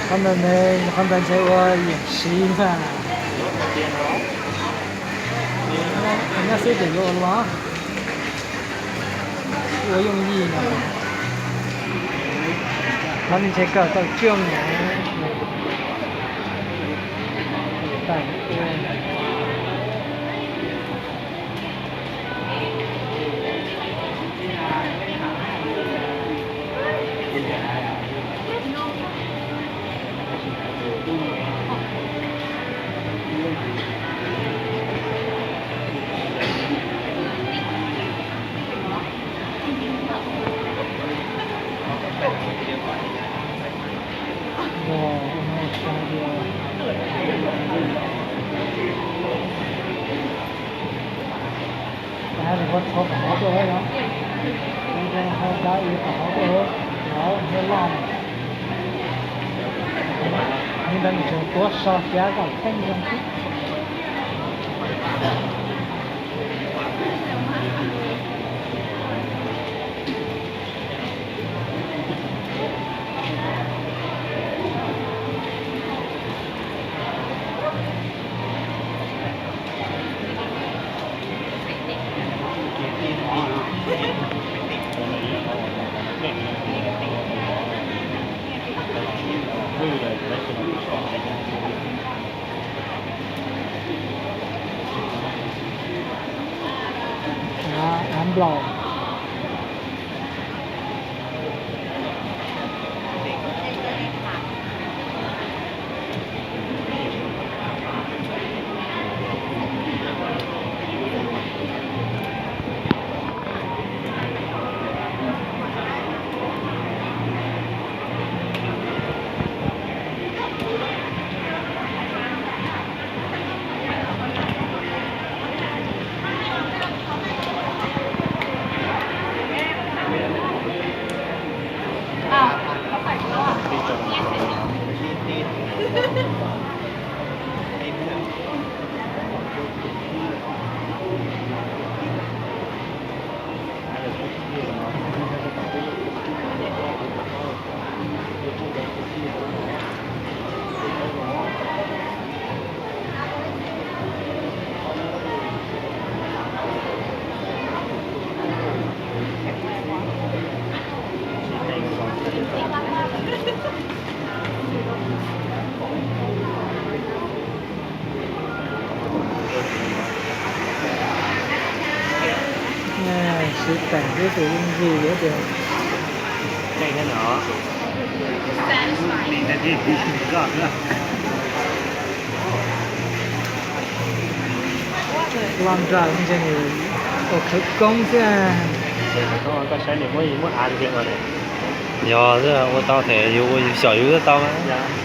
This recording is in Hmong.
Qhov ntawd ne, qhov ntawd ntshe ua yeem siv mas. Nyob xwb ces yuav ua luaj. Ua yooj yim no. Qhov no ntshe kawm tau coj na. Ua txhuv kom hauv tuaj, ua dab ua kom hauv tuaj, hauv ntiaj laj no. Li ntawd nws tseem tuav so xyav kom pheej zoo xwb. Av nplaum. Sib teem xwb ces yeej yig yuav tias. Loj nraim ntshe nws ua khawv koob xwb. Yog ua tau them yus ua yus xyom yus xwb tau mas.